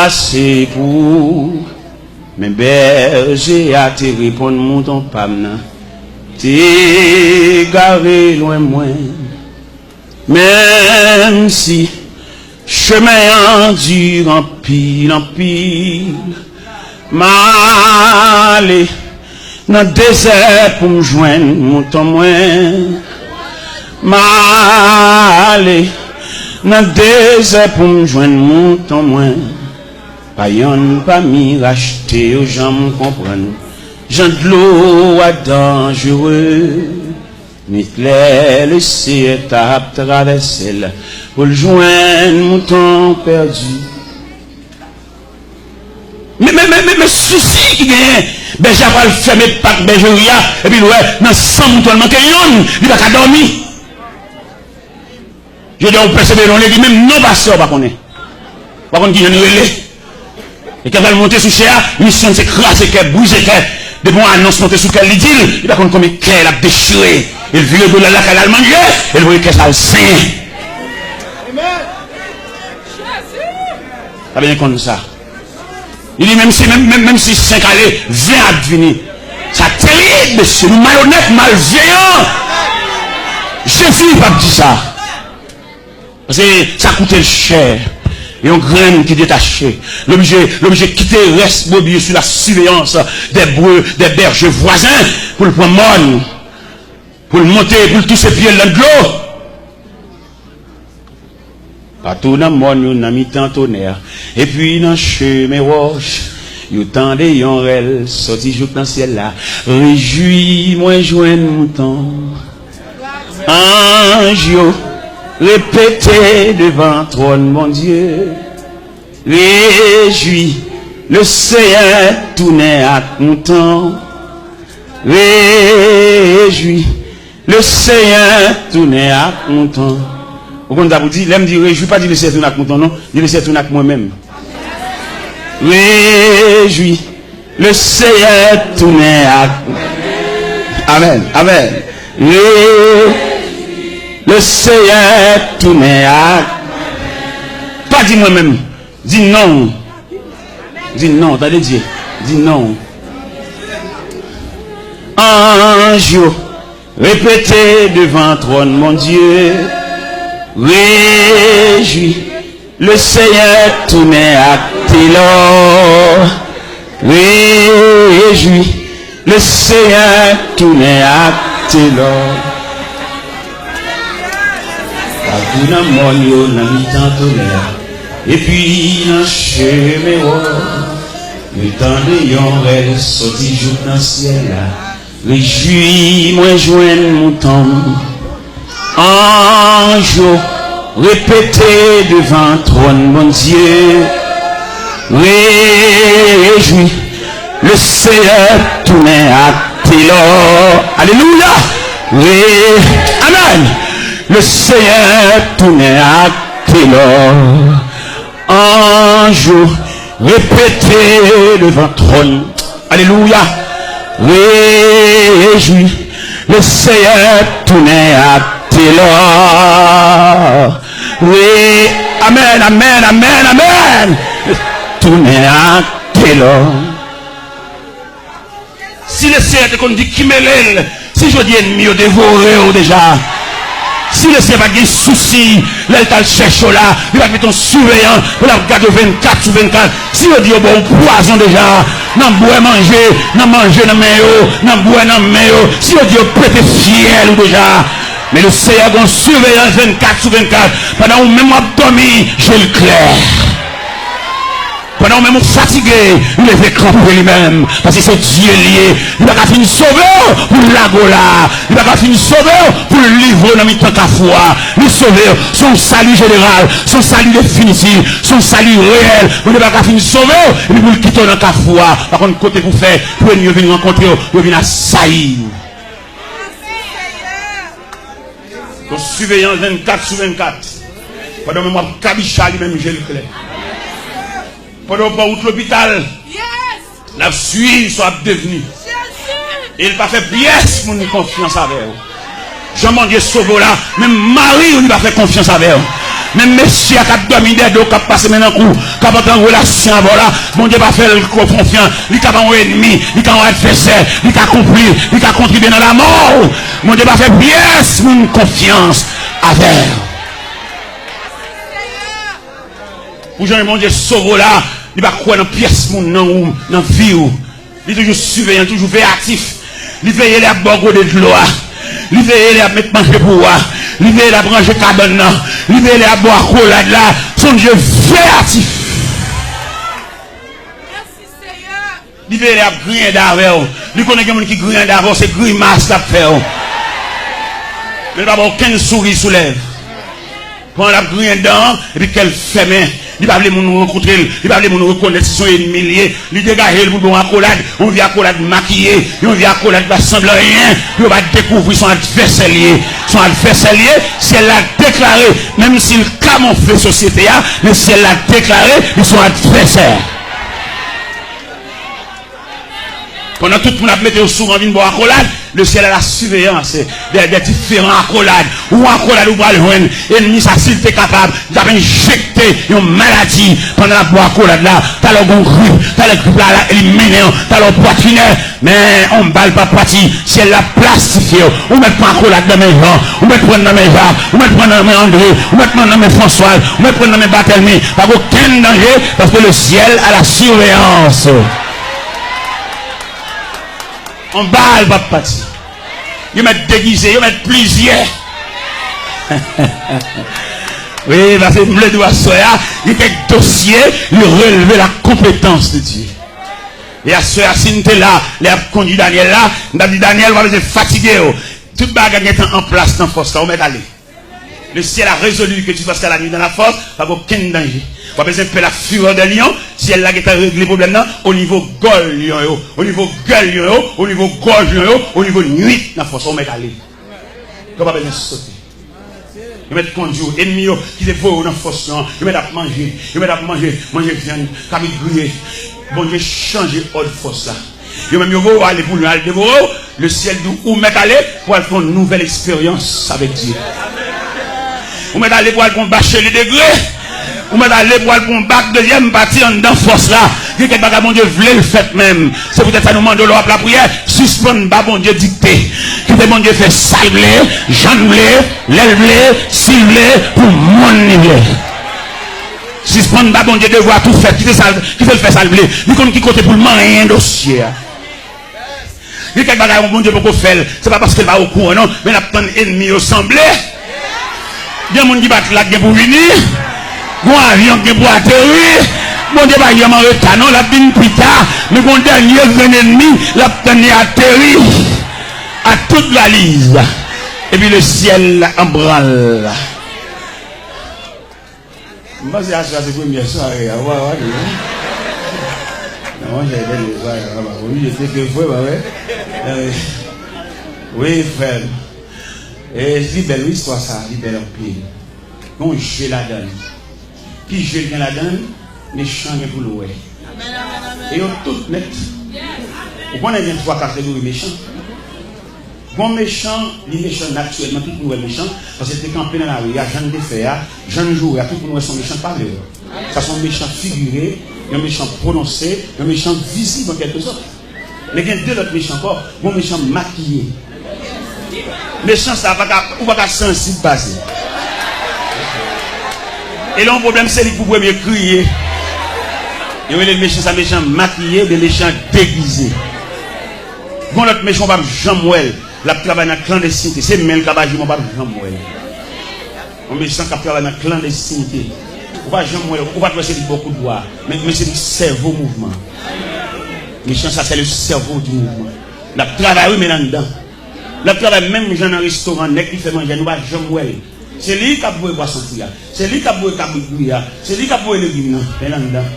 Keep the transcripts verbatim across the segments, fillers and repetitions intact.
Ase pou ou. Men bèje a te reponn mouton pa m nan te egare lwen mwen. Menm si chemen an di anpil, anpil, m ale nan dezè pou m jwenn mouton mwen. M ale nan dezè pou m jwenn mouton mwen. Pa yonn pami rachte yo janm konprann jan dlo a danjere. Nwit lè Leseyè t ap travèse l pou l jwenn mouton pèdi. Men, men, men, men, men sousi ki genyen, bèje a pral fèmen pak bèjeri a, epi l wè nan san mouton l manke yonn, li pa ka dòmi. Jodi a ou pèsevere nan legliz, menm non pastè ou pa konnen. Ou pa konn kijan li rele. E kè pral monte sou chè a, misyon l se kraze kè, brize kè. Depi yon anons monte sou kè l, li di l, li pa konn konbyen kè l ap dechire. E l vire do l al lakay l al manje, e l voye kè sa al senyen. Sa byen konn sa. Li di, menm si, menm, menm, menm si senk ale, ven ap vini. Sa terib, mesye. Nou malonèt, malveyan. Jezi p ap di sa. Paske sa koute l chè. Yon grenn ki detache. L oblije, l oblije kite rès brebis yo sou la siveyans dè bre-, dè bèje vwazen pou l pran mòn, pou l monte, pou l touche pye l nan dlo. Patou nan mòn yo, nan mitan tonè, epi nan chemen wòch, yo tande yon rèl sòti jouk nan syèl la. Rejwi mwen jwenn mouton. Anj yo repete devan twòn Bondye. Rejwi, Lesenyè tounen ak mouton. Rejwi, Lesenyè tounen ak mouton. Ou konn sa pou di? Lè m di rejwi, pa di Lesenyè tounen ak mouton, non. Di Lesenyè tounen ak mwen menm. Rejwi, Lesenyè tounen ak. Amèn, amèn. Rejwi, Lesenyè tounen ak. Pa di mwen menm. Di non. Di non, tande Dye. Di non. Anj yo repete devan twòn Bondye. Rejwi, Lesenyè tounen ak telò. Rejwi, Lesenyè tounen ak telò. Patou nan mòn yo, nan mitan tonè a, epi nan chemen wòch, yo tande yon rèl sòti jouk nan syèl la. Rejwi mwen jwenn mouton m. Anj yo repete devan twòn Bondye. Rejwi, Lesenyè tounen ak telò. Alelouya! Re-, amèn! Lesenyè tounen ak telò. Anj yo repete devan twòn. Alelouya. Rejwi, Lesenyè tounen ak telò. Re-, amèn, amèn, amèn, amèn. Tounen ak telò. Si Lesenyè te konn di ki mele l, si jodi ènmi yo devore w deja, si Lesenyè pa t gen sousi lè l t al chèche w la, li pa t met yon siveyan pou l ap gade w vennkat sou vennkat, si yo di yo ba w pwazon deja, nan bwè manje, nan manje nan men yo, nan bwè nan men yo, si yo di yo pete fyèl ou deja, men Lesenyè gen yon siveyans vennkat sou vennkat, pandan ou menm w ap dòmi, je l klè. Pandan ou menm ou fatige, li leve kanpe li menm, paske se Dye l ye. Li pa ka fin sove w pou l lage w la. Li pa ka fin sove w pou l livre w nan mitan kafou a. Li sove w, se yon sali jeneral, se yon sali definitif, se yon sali reyèl. Bondye pa ka fin sove w, epi pou l kite w nan kafou a. Pa konn kote pou fè, pou ènmi yo vin rankontre w, yo vin asayi w. Yon siveyans vennkat sou vennkat. Pandan menm w ap kabicha, li menm je l klè. Pandan w pran wout lopital, l ap swiv sa w ap devni. E l pa fè pyès moun konfyans avè w. Jan Bondye sove w la, menm mari w li pa fè konfyans avè w. Menm mesye a k ap dòmi dèyè do w, k ap pase men nan kou, k ap antre an relasyon avè w la, Bondye pa fè l konfyans. Li ka yon ènmi, li ka yon advèsè, li ka konplis, li ka kontribye nan lanmò w. Bondye pa fè pyès moun konfyans avè w. Pou jan Bondye sove w la, li pa kwè nan pyès moun nan ou, nan vi w. Li toujou siveyan, li toujou veyatif. Li veye lè y ap ba w gode dlo a. Li veye lè y ap met manje pou ou a. Li veye lè y ap ranje kabann nan. Li veye lè y ap ba w akolad la. Se yon Dye veyatif. Li veye lè y ap griyen dan avè w. Li konnen gen moun ki griyen dan avè w, se grimas l ap fè w. Men li pa ba w okenn souri sou lèv. Pandan l ap griyen dan an, epi kè l fèmen. Li pa vle moun rankontre l. Li pa vle moun rekonèt si se yon ènmi l ye. Li degaje l pou l ba w akolad, yon vye akolad makiye, yon vye akolad ki pa sanble anyen, pou yo pa dekouvri se yon advèsè l ye. Se yon advèsè l ye, syèl la deklare, menm si l kamofle sosyete a, men syèl la deklare li se yon advèsè. Pandan tout moun ap mete yo sou ran vin ba w akolad, le ciel a la surveillance de, de diferan akolad. Ou akolad ou pral jwenn, ènmi sa, si l te kapab, li t ap enjekte yon maladi pandan l ap ba w akolad la. Talè w gen yon grip, talè grip la, la elimine w, talè w pwatrinè, men yon bal p ap pati, syèl la plastifye w. Ou mèt pran akolad nan men Jan, ou mèt pran nan men Jak, ou mèt pran nan men Andre, ou mèt pran nan men Franswaz, ou mèt pran nan men Batèlmi. Pa gen okenn danje, paske le ciel a la surveillance. Yon bal p ap pati. Yo mèt degize, yo mèt plizyè. Wi, paske m vle di w aswè a, gen kèk dosye, li releve la konpetans de Dye. E aswè a, si n te la, lè y ap kondui Danyèl la, m t ap di, Danyèl, w pa bezwen fatige w. Tout bagay gentan an plas nan fòs la, ou mèt ale. Le ciel a résolu que tu passeras la nuit dans la force, pa gen okenn danje. W ap bezwen pè la fureur des lions, syèl la gentan regle pwoblèm nan, o nivo gòl lyon yo, o nivo gèl lyon yo, o nivo gòj lyon yo, o nivo nwit nan fòs, ou mèt ale. Ou pa bezwen sote. Yo mèt kondui w, ènmi yo ki te voye w nan fòs lan, yo mèt ap manje, yo mèt ap manje, manje vyann, kabrit griye. Bondye chanje òd fòs la. Yo menm yo voye w ale pou lyon al devore w. Le ciel di w, ou mèt ale pou al fè yon nouvèl eksperyans avèk Dye. Ou mèt ale pou al pran yon bacheli degre. Ou mèt ale pou al pran yon bak dezyèm pati anndan fòs la. Gen kèk bagay Bondye vle l fèt menm. Se poutèt sa nou mande w lè w ap lapriyè, sispann ba Bondye dikte. Kite Bondye fè sa l vle, jan l vle, lè l vle, si l vle, pou moun li vle. Sispann ba Bondye devwa tou fèt. Kite sa, kite l fè sa l vle. Li konn ki kote pou l manyen dosye a. Gen kèk bagay Bondye poko fè l. Se pa paske l pa okouran non, men l ap tann ènmi yo sanble. Gen moun ki pa t la k gen pou vini. Gon avyon k gen pou ateri. Bondye pa janm an reta non, l ap vin pita. Men gon dènye grenn ènmi, l ap tann li ateri a tout valiz. Epi le ciel an branle. M panse aswè a se premyè sware a, ou pa wè, wi. Non, monchè, dènye sware a, pa oblije te ke vre, pa vre? Eh, wi, frè m. E, li bèl, wi, istwa sa, li bèl anpil. Gen yon je ladan l. Ki je l gen ladan l? Mechan gen pou l wè. E yo tout nèt. Ou konnen gen twa kategori mechan. Gon mechan, li mechan natirèlman, tout moun wè l mechan, paske l te kanpe nan lari a, jan l te fè a, jan l joure a, tout moun wè se yon mechan k pa vle wè. Sa se yon mechan figire, yon mechan pwononse, yon mechan vizib an kèlke sòt. Men gen de lòt mechan ankò, gon mechan makiye. Mechan sa, pa ka, ou pa ka sansib pase. E lè yon pwoblèm, se li k pou premye kriye. Yo rele mechan sa, mechan makiye, oubyen mechan degize. Gon lòt mechan, w p ap janm wè l. L ap travay nan klandestinite. Se men l k ap aji, men w p ap janm wè l. Yon mechan k ap travay nan klandestinite. Ou pa janm wè l, ou pa t wè se li k ba w kout bwa. Men, men se li k sèvo mouvman. Mechan sa, c'est le cerveau du mouvement. L ap travay, wi, men l anndan. L ap travay menm jan nan restoran, nèg ki fè manje a, nou pa janm wè l. Se li k ap voye pwason fri a. Se li k ap voye kabrit griye a. Se li k ap voye legim nan. Men l anndan.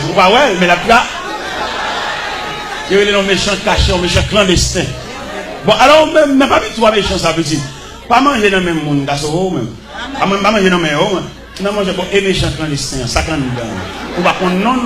Ou pa wè l, men l ap tra-, yo rele l yon mechan kache, yon mechan klandesten. Bon, alò, ou menm, men pa abitye a mechan sa, pitit. Pa manje nan menm moun, gason, ou menm. Pa man-, pa manje nan men yo, mwen. Non, monchè, bon, e mechan klandesten an, sa k anndan an. Ou pa konn non l.